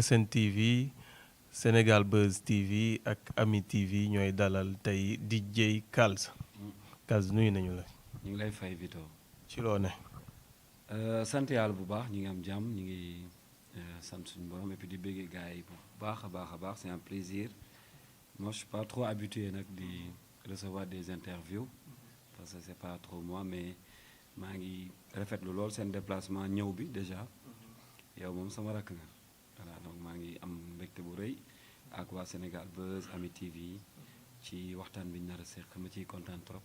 Sen TV Sénégal Buzz TV ak Ami TV ñooy dalal tey DJ Kals. Kals nuyu nañu la. ñu ngi lay fay Vito. ci loo ne. sant yàlla bu baax ñu ngi am jàmm ñu ngi sant suñu borom et puis di bëggee gars yi bu baax a baax c'est un plaisir. Moi je suis pas trop habitué nag di recevoir des interviews parce que c'est pas trop moi mais maa ngi rafetlu lool seen déplacement ñëw bi déjà yow moom sama rakk nga voilà donc maa ngi am mbégte bu rëy ak waa Sénégal Buzz Ami TV ci waxtaan bi ñu nar a seq ma ciy kontaan trop.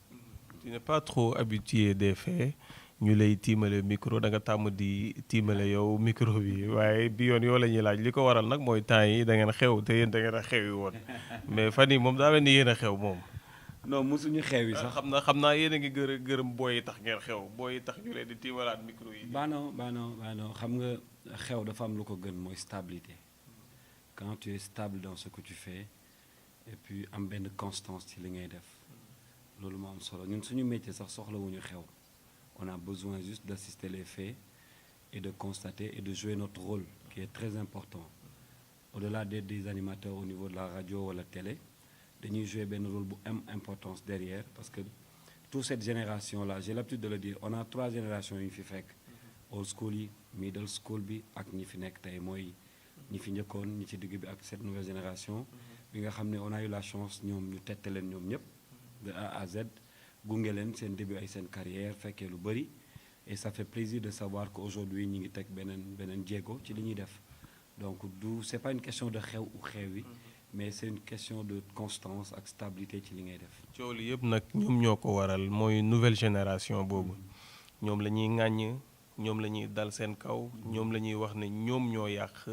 Tu n'es pas trop habitué des faits ñu lay tiimale micro da nga tàmm di tiimale yow micro bi waaye bi yoon yoo la ñuy laaj li ko waral nag mooy temps yi da ngeen xew te yéen da ngeen a xew yi woon mais fan yii moom daa mel ni yéen a xew moom. non mosuñu xew yi sax. xam naa yéen a ngi gërëm booy yi tax ngeen xew booy yi tax ñu leen di tiimalaat micro yi. baano xam nga xew dafa am lu ko gën mooy stabilité quand tu es stable dans ce que tu fais et puis am benn constance ci li ngay def loolu moo am solo ñun suñu métier sax soxlawuñu xew on a besoin juste d'assister les faits et de constater et de jouer notre rôle qui est très important au-delà des animateurs au niveau de la radio wala télé dañuy jouer benn rôle bu am importance derrière parce que toute cette génération là j'ai l'habitude de le dire on a 3 générations yu ñu fi fekk old school yi middle school bi ak ñi fi nekk tey mooy ñi fi njëkkoon ñi ci digg bi ak cette nouvelle génération bi nga xam ne on a eu la chance ñoom ñu tette leen ñoom ñëpp de A à Z gunge leen seen début ay seen carrière fekkee lu bëri et ça fait plaisir de savoir qu'aujourd'hui ñi ngi teg beneen jéego ci li ñuy def donc c'est pas une question de xew u xew yi mais c'est une question de constance ak stabilité ci li ngay def. coow li yëpp nag ñoom ñoo ko waral mooy nouvelle génération boobu ñoom la ñuy ŋàññ ñoom la ñuy dal seen kaw ñoom la ñuy wax ne ñoom ñoo yàq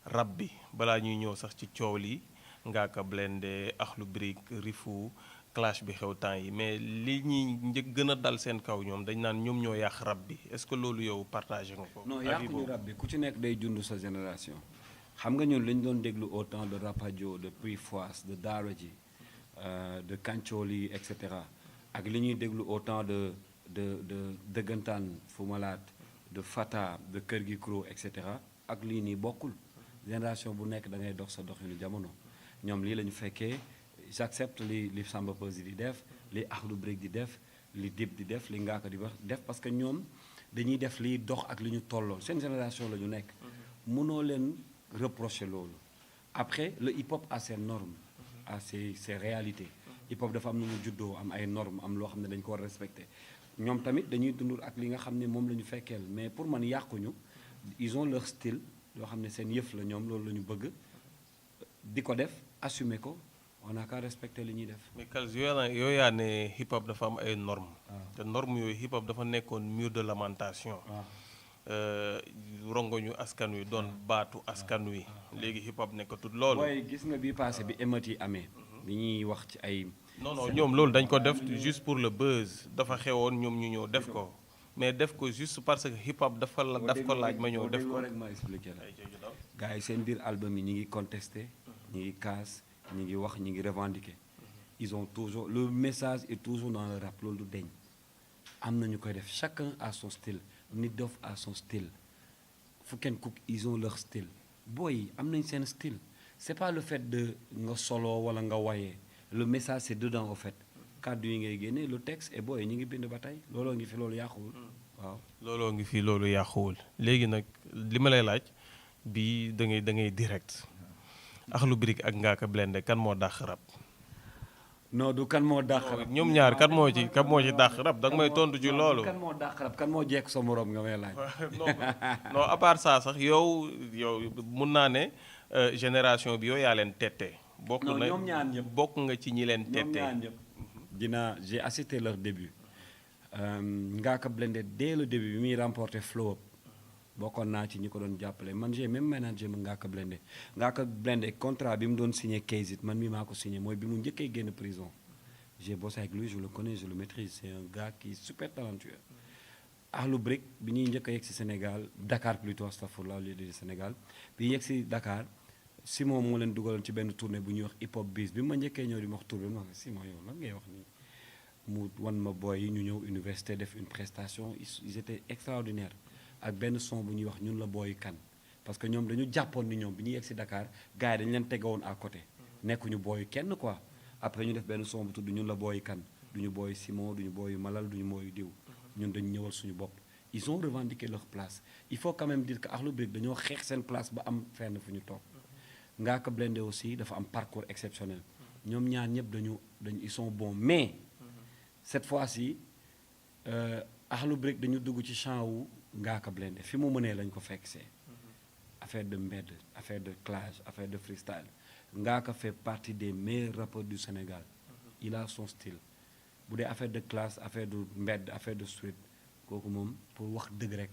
rap bi balaa ñuy ñëw sax ci coow li Ngaaka Blindé Akhlou Brick Rifu clash bi xew temps yi mais li ñuy gën a dal seen kaw ñoom dañ naan ñoom ñoo yàq rap bi est-ce que loolu yow partagé nga ko. non yàquñu rap bi ku ci nekk day dund sa génération. xam nga ñun li ñu doon déglu autant de Rapadio de Puy Foas de Daara J de Kancoli et cetera ak li ñuy déglu autant de Dëggantaan Fou Malade de Fata de Kër Gi Kro et cetera ak lii nii bokkul génération bu nekk da ngay dox sa doxinu jamono ñoom lii la ñu fekkee j'accepte li Samba Peuzzi di def li Akhlou Brick di def li Dip di def li Ngaaka di wax def parce que ñoom dañuy def liy dox ak li ñu tolloon seen génération la ñu nekk mënoo leen reprocher loolu après le hip-hop a ses normes a ses réalités hip-hop dafa am nu mu juddoo am ay normes am loo xam ne dañu ko war a respecter ñoom tamit dañuy dund ak li nga xam ne moom la ñu fekkeel mais pour man yàquñu ils ont leur style loo xam ne seen yëf la ñoom loolu la ñu bëgg di ko def assumer ko on n'a qu'à respecter li ñuy def. mais Kals yooyu yaa ne hip-hop dafa am ay normes. te normes yooyu hip-hop dafa nekkoon mur de lamentation. rongoñu askan wi doon baatu askan wi léegi hip hop nekkatul loolu. waaye gis nga bii passé bi émeute yi amee. bi ñuy wax ci ay. non ñoom loolu dañ ko def juste pour le buzz dafa xewoon ñoom ñu ñëw def ko mais def ko juste parce que hip hop daf ko laaj ma ñëw def ko. rek ma expliqué la gars yi seen biir album yi ñi ngi contesté ñi ngi casse ñi ngi wax ñi ngi revendiqué ils ont toujours le message est toujours dans le rap loolu du deñ am na ñu koy def chacun a son style. Nit Doff à son style Fouken Cook ils ont leur style booy am nañ seen style c'est pas le fait de nga solo wala nga waye le message c'est dedans au fait kàddu yi ngay génne le texte et booy ñu ngi bind ba tey looloo ngi fi loolu yàquwul waaw. looloo ngi fi loolu yàquwul léegi nag li ma lay laaj bii da ngay direct Akhlou Brick ak Ngaaka Blindé kan moo dàq rap. non du kan moo dàq rap ñoom ñaar kan moo ci dàq rap da nga may tontu ci loolu. kan moo dàq rap kan moo jekk sa morom nga may laaj. non à part ça sax yow mun naa ne génération bi yow yaa leen tette. ñoom ñaar ñëpp bokk nga ci ñi leen tette. ñoom ñaar ñëpp j'ai assisté leur début. Ngaaka Blindé dès le début bi muy remporté Flow Up bokkoon naa ci ñi ko doon jàppale man j'ai même managé ma Ngaaka Blindé contrat bi mu doon signé Kayzit man mii maa ko signé mooy bi mu njëkkee génn prison j'ai bossé avec lui je le connais je le maîtrise c'est un gars qui est super talentueux. Akhlou Brick bi ñuy njëkk a yegg si Sénégal Dakar plutôt astafurlah au lieu de Sénégal bi yegg si Dakar Simon moo leen dugaloon ci benn tournée bu ñuy wax hip hop bis bi ma njëkkee ñëw di ma wax tournée ma wax Simon yow lan ngay wax nii mu wan ma boy yi ñu ñëw université def une prestation ils étaient extraordinaires ak benn son bu ñuy wax ñun la booy kan parce que ñoom dañu jàppoon ni ñoom bi ñu yegg si Dakar gars yi dañu leen tegewoon à côté nekkuñu booyu kenn quoi après ñu def benn son bu tudd ñun la booyi kan duñu booy Simon duñu booyu Malal duñu booyu diw ñun dañu ñëwal suñu bopp ils ont revendiqué leur place il faut quand même dire que Akhlou Brick dañoo xeex seen place ba am fenn fu ñu toog Ngaaka Blindé aussi dafa am parcours exceptionnel ñoom ñaar ñëpp dañu ils sont bons mais cette fois-ci Akhlou Brick dañu dugg ci champ wu Ngaaka Blindé fi mu mënee lañ ko fekk see affaire de mbedd affaire de clash affaire de freestyle Ngaaka fait partie des meilleurs rappeurs du Sénégal il a son style bu dee affaire de classe affaire de mbedd affaire de street kooku moom pour wax dëgg rek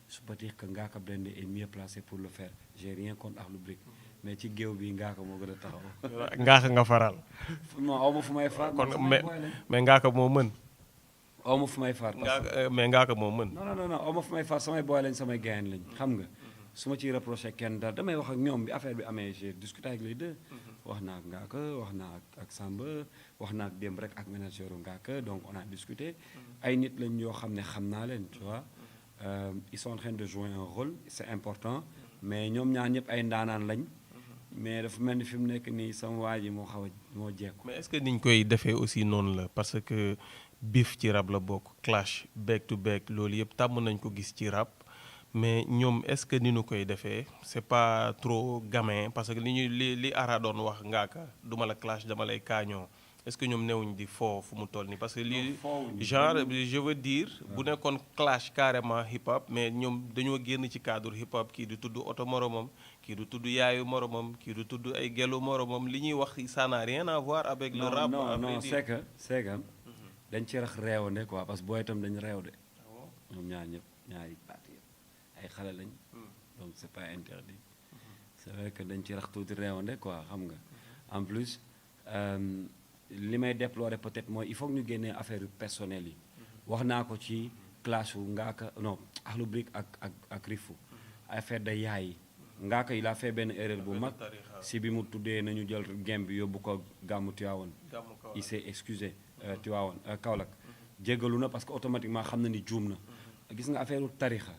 je peux dire que Ngaaka Blindé est mieux placé pour le faire j'ai rien contre Akhlou Brick mais ci géew bi Ngaaka moo gën a taxaw. Ngaaka nga faral. non aw ma fu may far. kon mais Ngaaka moo mën. aw ma fu may far. mais Ngaaka moo mën. non aw ma fu may far samay boy lañ samay gain lañ xam nga. su ma ciy reproché kenn dara damay wax ak ñoom bi affaire bi amee j'ai discuté avec les deux. wax naa ak Ngaaka wax naa ak Samba wax naa ak démb rek ak manager Ngaaka donc on a discuté. ay nit lañ yoo xam ne xam naa leen tu vois. ils sont en train de jouer un rôle c'est important mais ñoom ñaar ñëpp ay ndaanaan lañ. mais dafa mel ni fi mu nekk nii sama waa ji moo xaw a moo jekku. mais est-ce que niñ koy defee aussi noonu la parce que bif ci rap la bokk clash back to back loolu yëpp tàmm nañ ko gis ci rap mais ñoom est-ce que ni ñu koy defee c'est pas trop gamin parce que li Ara doon wax Ngaaka duma la clash dama lay kaañoo est-ce que ñoom newuñ di foo fu mu toll nii parce que lii genre je veux dire bu nekkoon clash carrément hip hop mais ñoom dañoo génn ci cadre hip hop kii di tudd oto moromam kii du tudd yaayu moromam kii du tudd ay gelu moromam li ñuy wax ça n'a rien à voir avec le rap. non c'est que dañ ci rax réewande quoi parce que booy itam dañu réew de ñoom ñaar ñëpp ñaari parti ay xale lañ donc c'est pas interdit c'est vrai que dañ ci rax tuuti réewande quoi xam nga en plus li may déplorer peut-être mooy il faut que ñu génnee affaire yu personnelles yi wax naa ko ci clash wu Ngaaka non Akhlou Brick ak Rifu affaire de yaay yi Ngaaka il a fait benn erreur bu mag si bi mu tuddee nañu jël game bi yóbbu ko gàmmu Tivaouane il s'est excusé Tivaouane Kaolack jéggalu na parce que automatiquement xam na ni juum na gis nga affaire u tarixa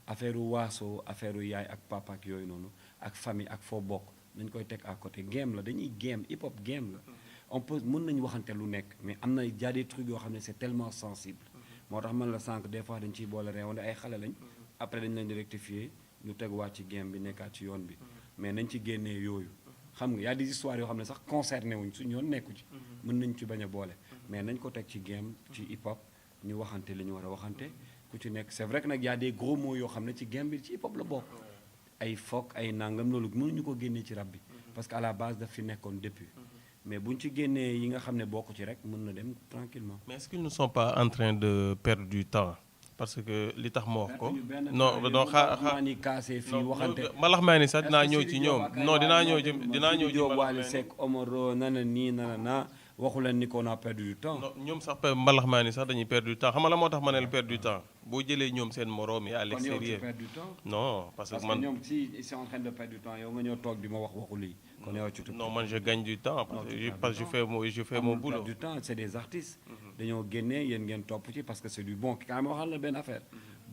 affaire u waaso affaire u yaay ak papa ak yooyu noonu ak famille ak foo bokk nañ koy teg à côté game la dañuy game hip hop game la on peut mën nañu waxante lu nekk mais am na y a des trucs yoo xam ne c'est tellement sensible moo tax man la sànq des fois dañ ciy boole réewande ay xale lañ après dañ leen di rectifier ñu teguwaat ci game bi nekkaat ci yoon bi mais nañ ci génnee yooyu xam nga y a des histoires yoo xam ne sax concerné wuñ suñu yoon nekku ci mën nañ ci bañ a boole mais nañ ko teg ci game ci hip hop ñu waxante li ñu war a waxante ku ci nekk c'est vrai que nag y a des gros mots yoo xam ne ci game bi ci hip hop la bokk ay foog ay nangam loolu mënuñu ko génnee ci rap bi parce que à la base daf fi nekkoon depuis mais buñ ci génnee yi nga xam ne bokk ci rek mën na dem tranquillement mais est-ce qu'ils ne sont pas en train de perdre du temps parce que li tax ma wax ko non xaar ni kaase fii waxante malax maa ni sax dinaa ñëw ci ñoom non dinaa ñëw ci Wally Seck Omaro nana nii nana naa waxu leen ni qu'on a perdu du temps non ñoom sax mbalax maa ni sax dañuy perdre du temps xam nga la moo tax ma ne la perdre du temps boo jëlee ñoom seen moroom yi à l'extérieur non parce que man ñoom si ils sont en train de perdre du temps yow nga ñëw toog di ma wax waxu lii kon yow ci non man je gagne du temps parce que je fais mon boulot du temps c'est des artistes dañoo génnee yéen ngeen topp ci parce que c'est du bon quand même waxal la benn affaire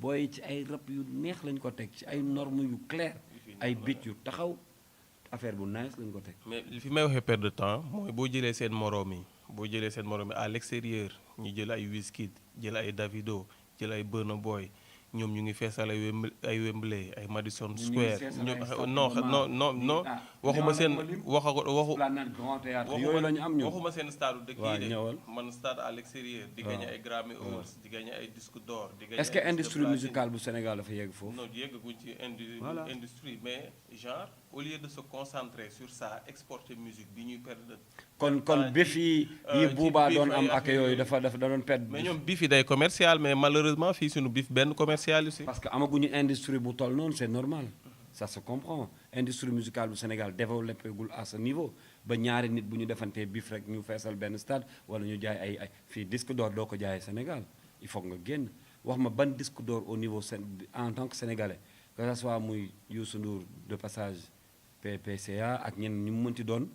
booy ci ay rap yu neex lañ ko teg ci ay normes yu claires ay beat yu taxaw affaire bu nice lañ ko teg mais fi may waxee perte de temps mooy boo jëlee seen moroom yi à l'extérieur ñu jël ay Wizkid jël ay Davido jël ay Burna Boy ñoom ñu ngi feesal ay Wembley ay Madison Square non waxuma seen waxuma seen stade dëkk yi de man stade à l'extérieur di gagné ay Grammy Awards di gagné ay disque d'or di gagné est-ce que industrie musicale bu Sénégal dafa yegg foofu non yeggaguñ ci industrie mais genre au lieu de se concentrer sur ça exporter musique bi ñuy perdre kon bif yi buubaa doon am ak yooyu dafa doon perdre mais ñoom bif yi day commercial mais malheureusement fii suñu bif benn commercial aussi parce que amaguñu industrie bu toll noonu c'est normal ça se comprend industrie musicale bu Sénégal développé gul à ce niveau ba ñaari nit bu ñu defantee bif rek ñu feesal benn stade wala ñu jaay ay fii disque d'or doo ko jaayee Sénégal il faut nga génn wax ma ban disque d'or au niveau en tant que sénégalais que ça soit muy Youssou Ndour de passage PPCA ak ñenn ñu mu mënti doon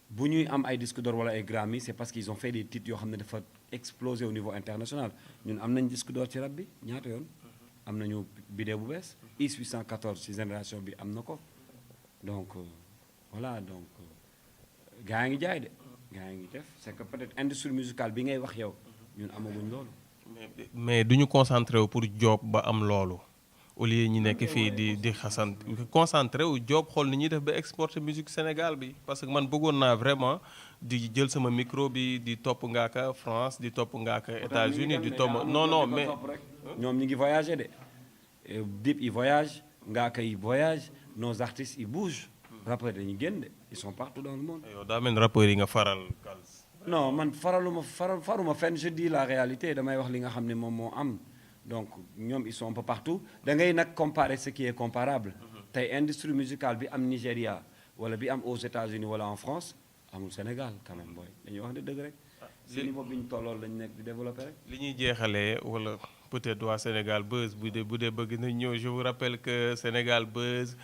bu ñuy am ay disque d'or wala ay Grammy c'est parce qu'ils ont fait des titres yoo xam ne dafa exploser au niveau international ñun am nañ disque d'or ci rap bi ñaata yoon am nañu bidéo bu bees IS 814 ci génération bi am na ko donc voilà donc gaa ngi jaay de gaa ngi def c'est que peut-être industrie musicale bi ngay wax yow ñun amaguñ loolu. mais du ñu concentré wu pour job ba am loolu au lieu ñi nekk fii di xasan concentré wu job xool ni ñuy def ba exporter musique Sénégal bi parce que man bëggoon naa vraiment di jël sama micro bi di topp Ngaaka France di topp Ngaaka États-Unis di topp non mais ñoom ñi ngi voyager de Dip yi voyage Ngaaka yi voyage nos artistes ils bougent rappeurs dañuy génn de ils sont partout dans le monde. yow daa mel ni rappeurs yi nga faral Kals. non man faruma fenn je dis la réalité damay wax li nga xam ne moom moo am donc ñoom ils sont un peu partout da ngay nag comparer ce qui est comparable tey industrie musicale bi am Nigéria wala bi am aux États-Unis wala en France amul Sénégal quand même booy dañuy wax ne dëgg rek si niveau bi ñu tollool lañu nekk di développé rek. li ñuy jeexalee wala peut-être waa Sénégal Buzz bu dee bëgg na ñëw je vous rappelle que Sénégal Buzz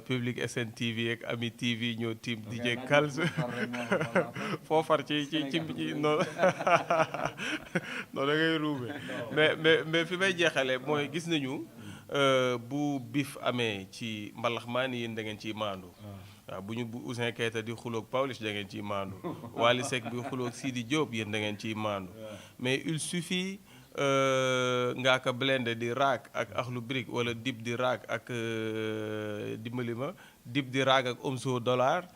Public SN TV ak Ami TV ñoo team DJ Kals foo far ci non non da ngay ruube mais fi may jeexalee mooy gis nañu bu bif amee ci mbalax maa ni yéen da ngeen ciy maandu. waaw bu Ouzin Keita di xuloog Pawlish da ngeen ciy maandu Wally Seck bi xuloog Sidi Diop yéen da ngeen ciy maandu mais il suffit Ngaaka Blindé di raak ak Akhlou Brick wala Dip di raak ak dimbali ma Dip di raak ak Omzo Dollar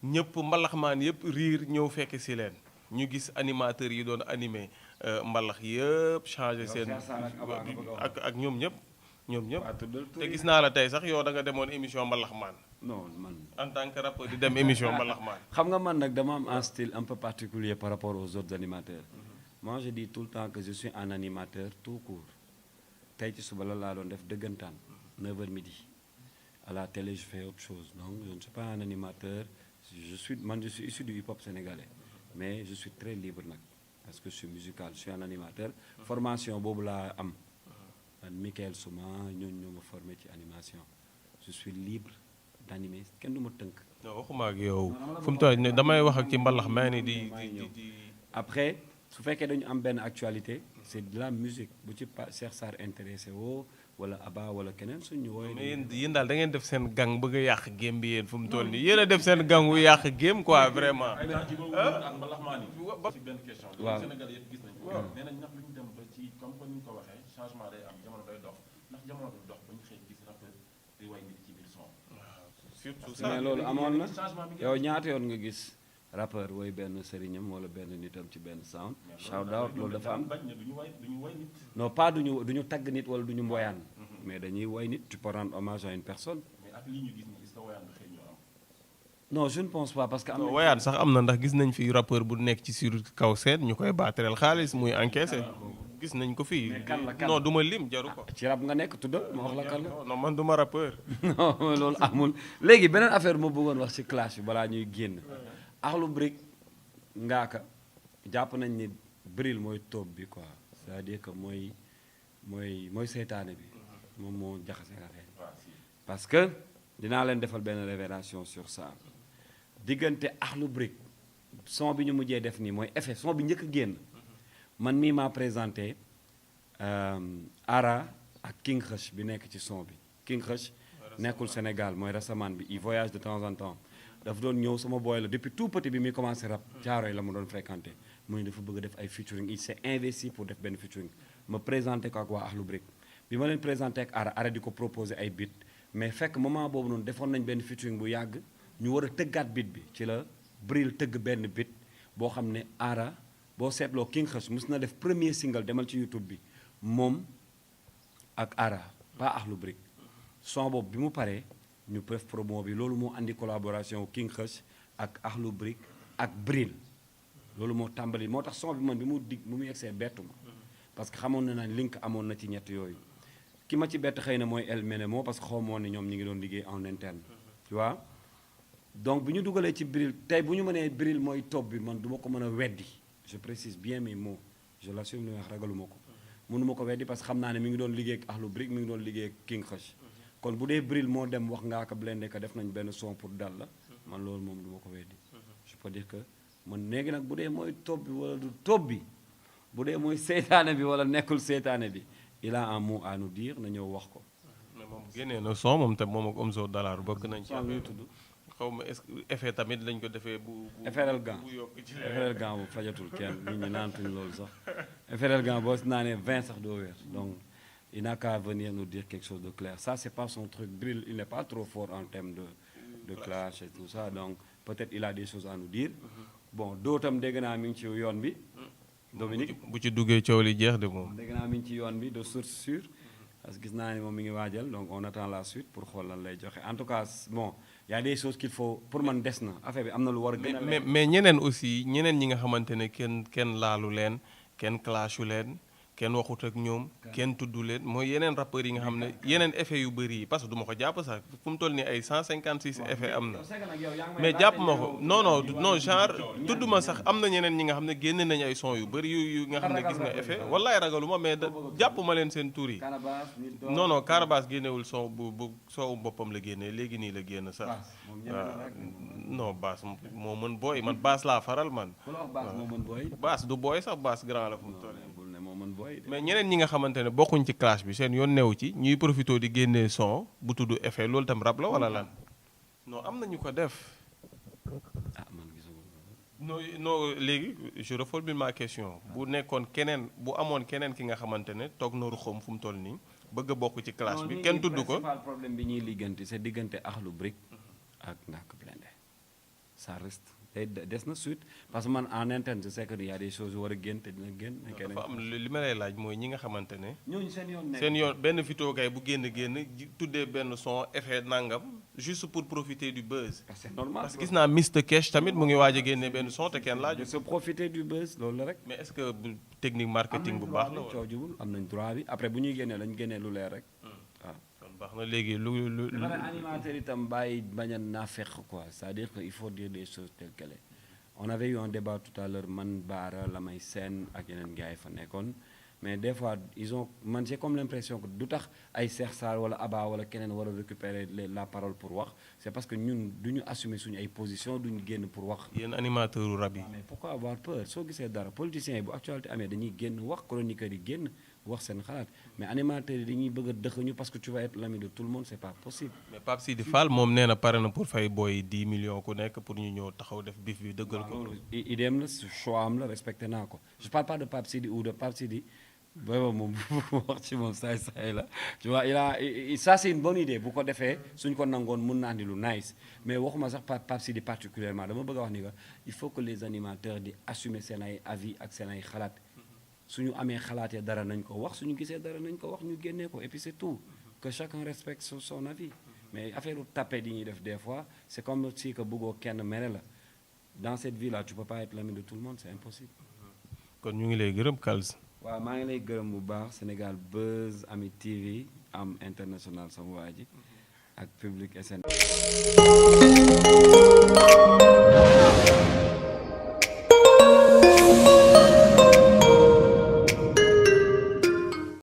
ñëpp mbalaxmaan yëpp riir ñëw fekk si leen ñu gis animateurs yi doon animé mbalax yëpp changé seen ak ñoom ñëpp te gis naa la tey sax yow da nga demoon émission mbalaxmaan non man en tant que rappeur di dem émission mbalaxmaan xam nga man nag dama am un style un peu particulier par rapport aux autres animateurs moi je dis tout le temps que je suis un animateur tout court tey ci suba la laa doon def dëggantaan 9h midi à la télé je fais autre chose donc je ne suis pas un animateur je suis issu du hip-hop sénégalais mais je suis très libre nag parce que je suis musical je suis un animateur formation boobu laa am man Michael Souma ñooñu ñoo ma formé ci animation je suis libre d'animer kenn du ma tënk. non waxuma ak yow fu mu toll nii damay wax ak ci mbalax maa ni di après su fekkee dañu am benn actualité c'est de la musique bu ci Cheikh Sarr intéressé woo wala Abba wala keneen suñu wooyee. mais yéen daal da ngeen def seen gang bëgg a yàq game bi yéen fu mu toll nii yéen a def seen gang wu yàq game quoi vraiment. waaw Sénégal yëpp gis nañ ko. nee nañ ndax lu ñu dem ba ci comme ni ñu ko waxee changement day am jamono day dox ndax jamono du dox ba ñu xëy gis rappeur di way nit ci biir son. surtout mais loolu amoon na yow ñaata yoon nga gis rappeur woy benn sëriñam wala benn nitam ci benn sound shout out loolu dafa am non pas duñu tagg nit wala duñu mboyaan mais dañuy woy nit tu peux rendre hommage à une personne. mais ak lii ñu gis nii est-ce que woyaan nga xëy ñoo am. non je ne pense pas parce que am na woyaan sax am na ndax gis nañ fi rappeur bu nekk ci sur kaw scène ñu koy baatereel xaalis muy encaissé gis nañ ko fii non du ma lim jaru ko ci rap nga nekk tuddal ma wax la kan la non man du ma rappeur non loolu amul léegi beneen affaire moo bëggoon wax ci clash bi balaa ñuy génn Akhlou Brick Ngaaka jàpp nañ ni Bril mooy top bi quoi c'est-à-dire que mooy seytaane bi moom moo jaxase affaire parce que dinaa leen defal benn révélation sur ça diggante Akhlou Brick son bi ñu mujjee def nii mooy effet son bi njëkk a génn man mii maa présenté Ara ak King Khush bi nekk ci son bi King Khush nekkul Sénégal mooy rasamaan bi il voyage de temps en temps dafa doon ñëw sama boy la depuis tout petit bi muy commencé rap Caaroy la mu doon fréquenté mu ne dafa bëgg a def ay featuring il s'est investi pour def benn featuring ma présenté ko ak waa Akhlou Brick bi ma leen présenté ak Ara di ko proposé ay beat mais fekk moment boobu noonu defoon nañ benn featuring bu yàgg ñu war a tëggaat beat bi ci la Bril tëgg benn beat boo xam ne Ara boo seetloo King Khush mus na def premier single demal ci YouTube bi moom ak Ara pas Akhlou Brick son boobu bi mu paree ñu def promo bi loolu moo andi collaboration King Khush ak Akhlou Brick ak Bril loolu moo tàmbali moo tax son bi man bi mu yegsee bettu ma parce que xamoon na ne link amoon na ci ñett yooyu ki ma ci bett xëy na mooy El Menemo parce que xaw ma woon ne ñoom ñi ngi doon liggéey en interne tu vois donc bi ñu dugalee ci Bril tey bu ñu mënee Bril mooy top bi man du ma ko mën a weddi je précise bien mes mots je l'assume li wax ragaluma ko mënu ma ko weddi parce que xam naa ne mi ngi doon liggéey ak Akhlou Brick mi ngi doon liggéey ak King Khush kon bu dee Bril moo dem wax Ngaaka Blindé que def nañ benn son pour dal la man loolu moom du ma ko weddi je peux dire que man léegi nag bu dee mooy top bi wala du top bi bu dee mooy seytaane bi wala nekkul seytaane bi il a un mot à nous dire na ñëw wax ko. mais moom génnee na son moom tam moom ak Omzo Dollar bokk nañ ci. son lu tudd. xaw ma est-ce que effet tamit lañ ko defee bu. FRL Gang bu yokk ci FRL Gang bu fajatul kenn nit ñi naantuñ loolu sax FRL Gang boo si naanee 20 sax doo wér donc il n'a qu'à venir nous dire quelque chose de clair ça c'est pas son truc Bril il n'est pas trop fort en termes de clash et tout ça donc peut-être il a des choses à nous dire bon dootam dégg naa mi ngi ci yoon bi Dominique bu ci duggee coow li jeex de moom. dégg naa mi ngi ci yoon bi de source sûre parce que gis naa ni moom mi ngi waajal donc on attend la suite pour xool lan lay joxe en tout cas bon y a des choses qu'il faut pour man des na affaire bi am na lu war a gën a mais ñeneen aussi ñeneen ñi nga xamante ne kenn laalu leen kenn clashu leen kenn waxut ak ñoom kenn tudd leen mooy yeneen rappeurs yi nga xam ne yeneen effet yu bëri yi parce que du ma ko jàpp sax fu mu toll nii ay 156 effet am na mais jàpp ma ko non genre tudd ma sax am na ñeneen ñi nga xam ne génne nañu ay son yu bëri yu nga xam ne gis nga effet wallaay ragaluma mais jàpp ma leen seen tur yi non Carabasse génnewul son bu soowu boppam la génnee léegi nii la génn sax waaw non Bass moo mën booy man Bass laa faral man Bass du booy sax Bass grand la fu mu toll mais ñeneen ñi nga xamante ne bokkuñ ci clash bi seen yoon newu ci ñuy profité di génnee son bu tudd effet loolu tam rab la wala lan non am na ñu ko def non léegi je reformule ma question bu nekkoon keneen bu amoon keneen ki nga xamante ne toog na ruxam fu mu toll nii bëgg a bokk ci clash bi kenn tudd ko problème bi ñuy liggante c'est diggante Akhlou Brick ak Ngaaka Blindé ça reste des na suite parce que man en interne je sais que y a des choses yu war a génn te dina génn. dafa am li ma lay laaj mooy ñi nga xamante ne. ñooñu seen yoon benn vidéo kay bu génn tuddee benn son effet nangam juste pour profiter du buzz. c'est normal parce que gis naa Mr Cash tamit mu ngi waaj a génne benn son te kenn laaju. se profiter du buzz loolu la rek. mais est-ce que technique marketing bu baax la coow jubul am nañ droit bi après bu ñuy génnee lañ génnee lu leer rek waaw. baax na léegi lu animateur itam bàyyi bañ a naafeq quoi c'est-à-dire que il faut dire des choses telles qu'elles est on avait eu un débat tout à l'heure man Baara Lamay Sène ak yeneen gars yi fa nekkoon mais des fois ils ont man j'ai comme l'impression que du tax ay Cheikh Sarr wala Abba wala keneen war a récupérer la parole pour wax c'est parce que ñun du ñu assumer suñu ay position duñu génn pour wax. yéen animateur rab yi. mais pourquoi avoir peur soo gisee dara politiciens yi bu actualité amee dañuy génn wax chroniqueurs yi génn wax seen xalaat mais animateurs yi dañuy bëgg a dëxëñu parce que tu vas être l'ami de tout le monde c'est pas possible. mais Pape Sidi Fall moom nee na pare na pour fay booy 10 millions ku nekk pour ñu ñëw taxaw def bif bi dëggal ko. idéem la choix am la respecté naa ko je parle pas de Pape Sidi ou de Pape Sidi booba moom wax ci moom saay la tu vois ça c'est une bonne idée bu ko defee suñ ko nangoon mun naa andi lu nice mais waxuma sax Pape Sidi particulièrement dama bëgg a wax ni que il faut que les animateurs di assumer seen ay avis ak seen ay xalaat suñu amee xalaatee dara nañ ko wax suñu gisee dara nañ ko wax ñu génnee ko et puis c'est tout que chacun respecte son avis mais affaire u tapé di ñuy def des fois c'est comme si que bëggoo kenn mere la dans cette vie là tu peux pas être l'ami de tout le monde c'est impossible. kon ñu ngi lay gërëm Kals. waaw maa ngi lay gërëm bu baax Sénégal Buzz Ami TV am international sama waa ji ak Public SN